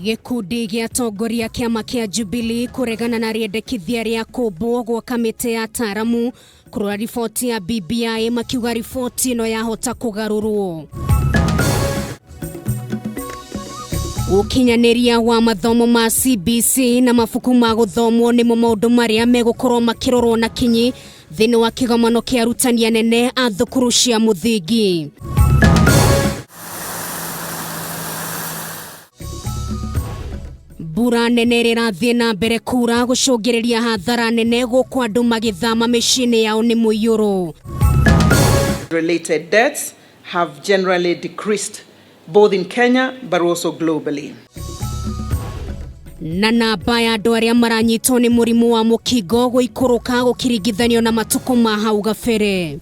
Gĩkundi gĩa atongoria kĩama kĩa Jubilee kũregana na rĩendekithia rĩa kũmbwo gwa kamĩtĩ ya ataaramu kũrora riboti ya BBI makiuga riboti ĩno yahota kũgarũrwo. Ũkinyanĩria wa mathomo ma CBC na mabuku ma gũthomwo nĩmo maũndũ marĩa megũkorwo makĩrorwo na kinyi thĩinĩ wa kĩgomano kĩa arutani anene a thukuru cia mũthingi. Mbura nene ĩrĩa ĩrathiĩ na mbere kura gũcũngĩrĩria hathara nene gũkũ andũ magĩthama mĩciĩ-inĩ yao nĩ mũiyũro. Related deaths have generally decreased both in Kenya but also globally. Na namba ya andũ arĩa maranyitwo nĩ mũrimũ wa mũkingo gũikũrũka gũkĩringithanio na matukũ ma hau gabere.